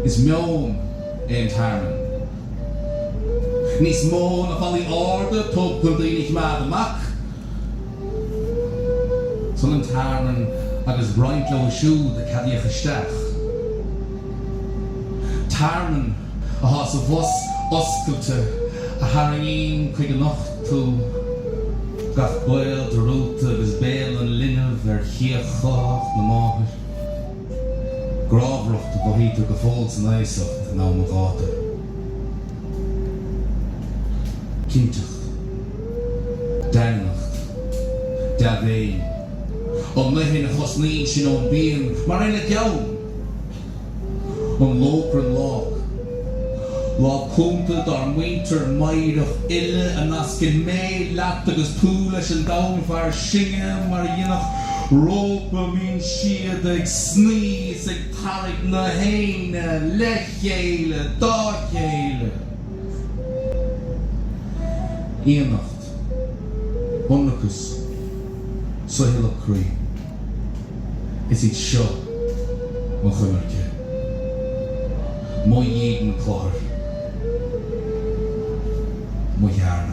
Is meon é an tearmann. Níos mó ná fallaí arda tógtha chun daoine a choimeád amach. Is ionann tearmann agus roinnt leo siúd a ceadaíodh isteach. Tearmann atá sa bhos oscailte a tharraingíonn chuig an ucht thú, gach baol dearúdta agus béal an linbh ar chíoch chothaitheach na máthar. Grámhaireacht a mhothaítear go fóill san aosacht in am an ghátair. Cinnteacht. Daingneacht. Dea-mhéin. An fheothain a chosnaíonn sinn ón bpian, mar aon le gean. An lóchrann lách. Lámh chúnta dár muintir meidhreach uile a nascann mé leat agus tú leis an domhan fairsinge mar a dhéanfadh rópa mbíonn siad ag snoí is ag tarraingt na haoine le chéile dá chéile. Íonacht. Ionracas. Soicheallacht croí. Is iad seo mo choimirce. Mo dhídean cluthar. Mo thearmann.